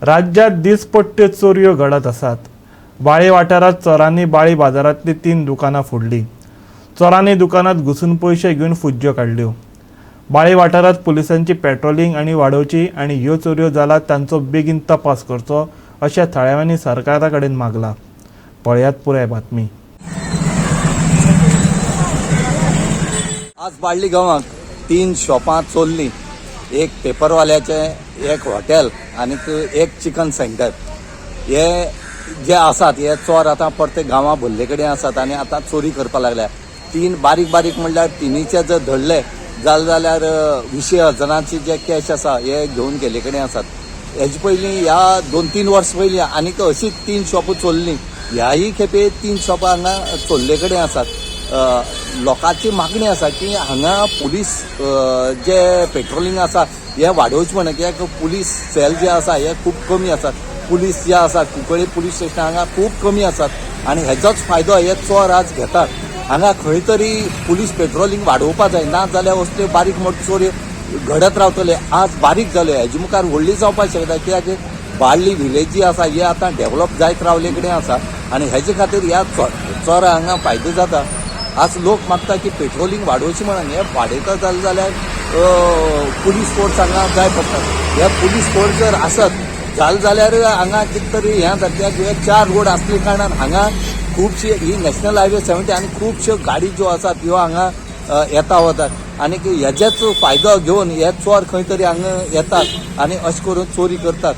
राज्यात दिसपट्ट्यो चोरयो घडत आसात. बाळे वाठारांत चोरांनी बाळी बाजारांतली 3 दुकानां फोडलीं. चोरांनी दुकानांत घुसून पयशे घेवन फुज्ज्यो काडल्यो. बाळे वाठारांत पुलिसांची पेट्रोलिंग आनी वाडोवची आनी ह्यो चोरयो जाल्यात तांचो बेगीन तपास करचो अशें थळाव्यांनी सरकारा कडेन मागलां. पळयात पुराय बातमी. आज बाळ्ळी गांवांत 3 शॉपां चोरलीं. एक पेपरवाल्याचें, एक हॉटेल आनीक एक चिकन सेंटर. हे जे आसात हे चोर आतां परते गांवां भरले कडेन आसात आनी आतां चोरी करपाक लागल्या. 3 बारीक बारीक म्हणल्यार तिनीचे जर धरले जाल्यार 20 हजारांची जे कॅश आसा हे घेवन गेल्ले कडेन आसात. हेजे पयलीं ह्या 2-3 वर्स पयलीं आनीक अशीच 3 शॉपां चोरलीं. ह्याय खेपे 3 शॉपां हांगा चोरले कडेन आसात. लोकांची मागणी आसा की हांगा पुलीस जे पेट्रोलिंग आसा हे वाडोवचें म्हणून, कित्याक पुलीस सेल जे आसा हे खूब कमी आसात. पुलीस जे आसा कुंकळ्ळी पुलीस स्टेशन हांगा खूब कमी आसात आनी हेजोच फायदो हे चोर आज घेतात. हांगा खंय तरी पुलीस पेट्रोलिंग वाडोवपा जाय, ना जाल्यार असल्यो बारीक मोठ्यो चोरयो घडत रावतले. आज बारीक जाल्यो, हेजे मुखार व्हडली जावपाक शकता, कित्याक बाळ्ळी विलेज जी आसा ही आतां डेवलप जायत रावले कडेन आसा आनी हेजे खातीर ह्या चोरां हांगा फायदो जाता. आज लोक मागता की पेट्रोलिंग वाडोवचें म्हणून. हे वाडयता जालें जाल्यार पुलीस फोर्स हांगा जाय पडटा. हे पुलीस फोर्स जर आसत जालें जाल्यार हांगा कितें तरी हें जाता. कित्याक हे 4 रोड आसले कारणान हांगा खुबशी ही नॅशनल हायवे 70 आनी खुबश्यो गाडी ज्यो आसात ह्यो हांगा येता वतात आनी हेजेच फायदो घेवन हे चोर खंय तरी हांगा येतात आनी अशें करून चोरी करतात.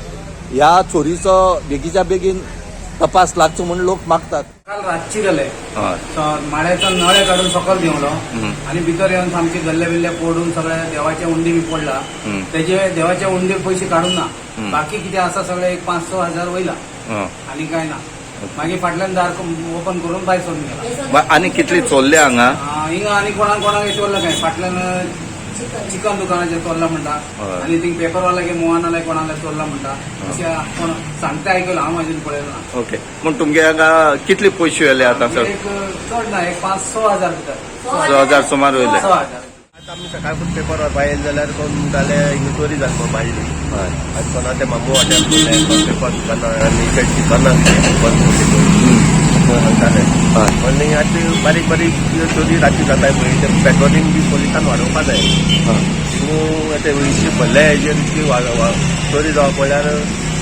ह्या चोरीचो बेगीच्या बेगीन तपास लागचो म्हूण लोक मागतात. काल रातची जाले माड्याचो नळे काडून सकल देंवलो आनी भितर येवन सामके गल्ले बिल्ले फोडून सगळे देवाचे उंडी बी पडला. तेजे देवाचे उंडी पयशे काडून ना, बाकी कितें आसा सगळे एक 5-6 हजार वयला आनी काय ना. मागीर फाटल्यान दार ओपन करून भायर सरून गेला. आनी कितली चोरले हांगा? हिंगा आनी कोणाक कोणाक चोरला काय फाटल्यान चिकन दुकानाचेर चोरला म्हणटा आनी थिंग पेपरवाला मोहनाला कोणाला चोरला म्हणटा अशें कोण सांगता आयकलां हांव अजून पळयलें ना. ओके, पूण तुमगे हांगा कितले पयशे व्हेले आतां सर? एक चड ना, एक 5-6 हजार भितर. 6 हजार सुमार वयले. 6 हजार. आतां आमी सकाळ फुडें पेपर व्हरपा येयले जाल्यार कोण म्हणटाले हिंगा चोरी जाली म्हण बाळ्ळी. आनी कोणा ते मामू हॉटेल म्हणलें, कोण पेपर दुकानां आनी इकडे चिकन बंद पडली सांगताले. पण आतां बारीक बारीक चोरी रातची जाताय पळय, ते पेट्रोलिंग बी पोलिसान वाडोवपा जाय. थिंगा आतां इतली भरल्या हेजेर इतली चोरी जावप म्हणल्यार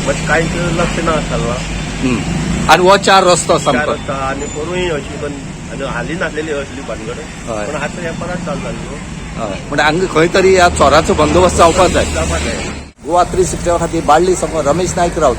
मातशें कांयच लक्ष ना आसता. आनी हो 4 रस्तो चार सामको रस्ता आनी पोरूय अशी पण आनी हालीं नासलेली असली भानगड, पण आतां हें परत चालू जालें न्हू. म्हणजे हांगा खंय तरी ह्या चोराचो बंदोबस्त जावपाक जाय. जावपा जाय. गोवा 360 खातीर बाळ्ळी सावन रमेश नायक राऊत.